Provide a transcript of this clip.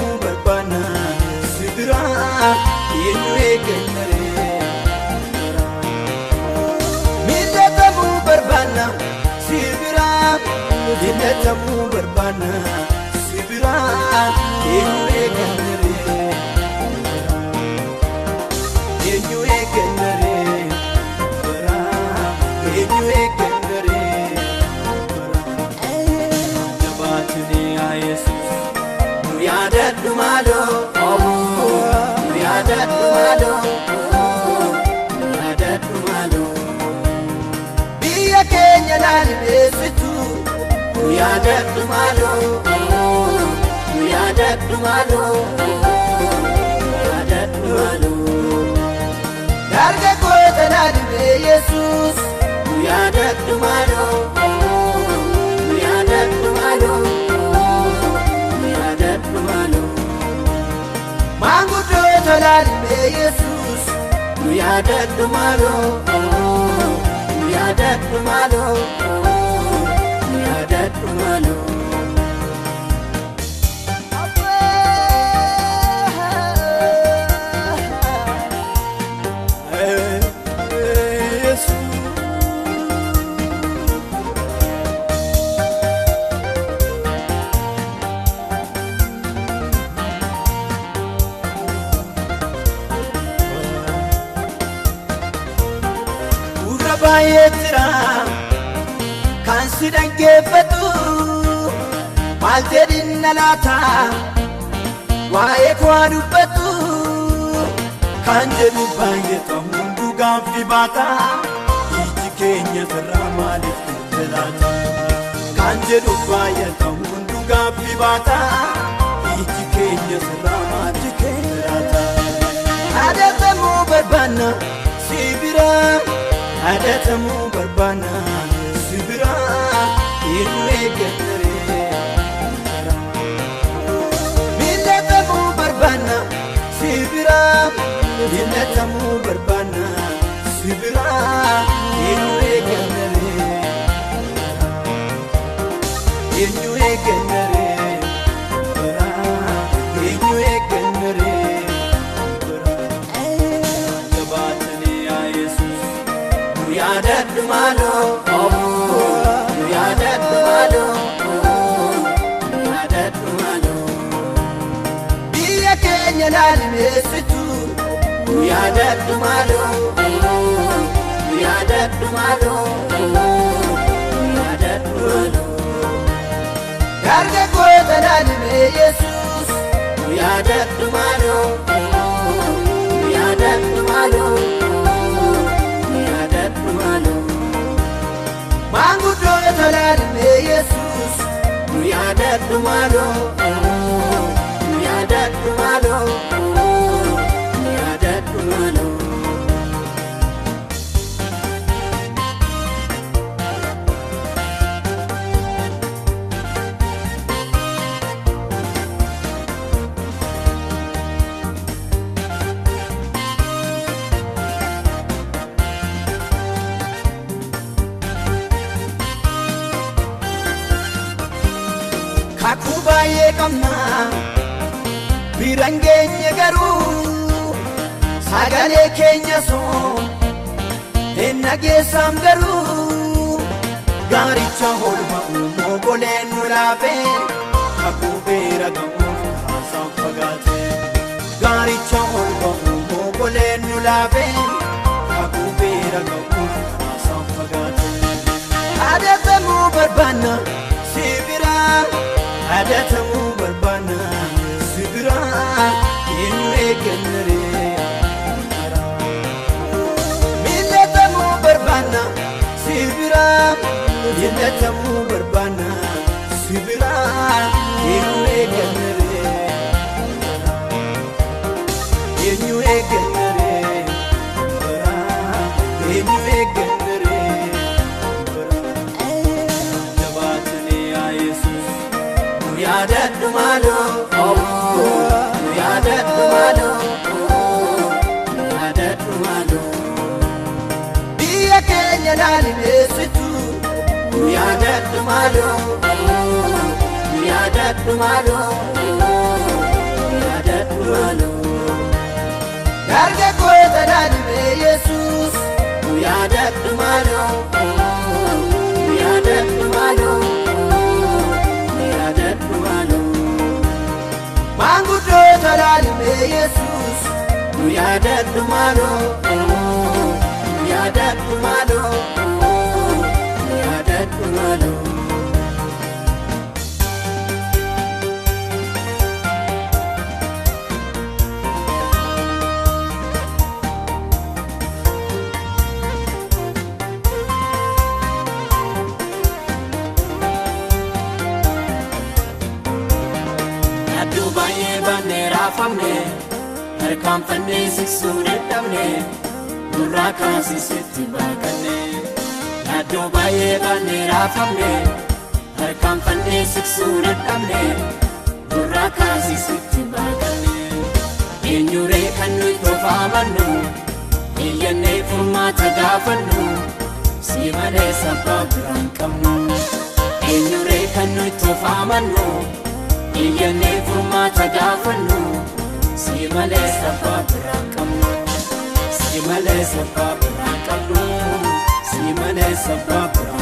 Miillatamuu barbaanna si biraa eenyu eeggannaree. Miillatamuu barbaanna si biraa miillatamuu barbaanna si biraa eenyu eeggannaree. Eenyu eeggannaree biraa eenyu eeggannaree biraa. Jabaatanii yaa Yesuus nu yaadadhu maaloo nu yaadadhu maaloo nu yaadadhu maaloo. Biyya keenya laalibeessitu nu yaadadhu maaloo nu yaadadhu maaloo nu yaadadhu maaloo. Dargaggoota laalibee Yesuus nu yaadadhu maaloo nu yaadadhu maaloo nu yaadadhu maaloo. Maanguddoota laalibee Yesuus nu yaadadhu maaloo nu yaadadhu maaloo nu yaadadhu maaloo. Gurra baay'ee jira kan si dhaggeeffatu maal jedhinna laata waa'ee koo dubbatu kan jedhu baay'ee ta'u hunduu gaaffii baata iji keenya sirraa maaliif laata kan jedhu baay'ee ta'u hunduu gaaffii baata iji keenya sirraa maaliif laata. Yaadatamuu barbaanna si biraa yaadatamuu barbaanna si biraa eenyu eeggannaree. Miillatamuu barbaanna si biraa miillatamuu barbaanna si biraa eenyu eeggannaree. Eenyu eeggannaree biraa eenyu eeggannaree biraa. Jabaatanii yaa Yesuus nu yaadadhu maaloo nu yaadadhu maaloo nu yaadadhu maaloo. Biyya keenya laalimeessitu nu yaadadhu maaloo nu yaadadhu maaloo nu yaadadhu maaloo. Dargaggoota laalimee Yesuus nu yaadadhu maaloo nu yaadadhu maaloo nu yaadadhu maaloo. Maanguddoota laalimee Yesuus nu yaadadhu maaloo nu yaadadhu maaloo nu yaadadhu maaloo. Kakuu baay'ee qabna biraan geenye garuu sagalee keenya soo hin dhageessam garuu gaaricha holma uumoo goleen nu laafee kakuu beera ga'uuf haasaan fagaate gaaricha holma uumoo goleen nu laafee kakuu beera ga'uuf haasaan fagaate. Yaadatamuu barbaanna si biraa yaadatamuu barbaanna si biraa eenyu eeggannaree. Miillatamuu barbaanna si biraa miillatamuu barbaanna si biraa eenyu eeggannaree. Eenyu eeggannaree biraa eenyu eeggannaree biraa. Jabaatanii yaa Yesuus nu yaadadhu maaloo nu yaadadhu maaloo nu yaadadhu maaloo. Biyya keenya laalibeessitu nu yaadadhu maaloo nu yaadadhu maaloo nu Yesuus, nu yaadadhu maaloo, nu yaadadhu maaloo, nu yaadadhu maaloo. Yaadduu baay'ee baannee raafamne, harkaanfannee siqsuu dadhabne, nurraa kaasisitti baaqanne. Yaadduu baay'ee baannee raafamne, harkaanfannee siqsuu dadhabne, nurraa kaasisitti baaqanne. Eenyuree kan nuyi tofaamannu, iyyannee furmaata gaafannu, si malee sabbaa biraan qabnu. Eenyuree kan nuyi tofaamannu, iyyannee furmaata gaafannu, si malee sabbaa biraan qabnu. Si malee sabbaa biraan qabnu. Si malee sabbaa biraan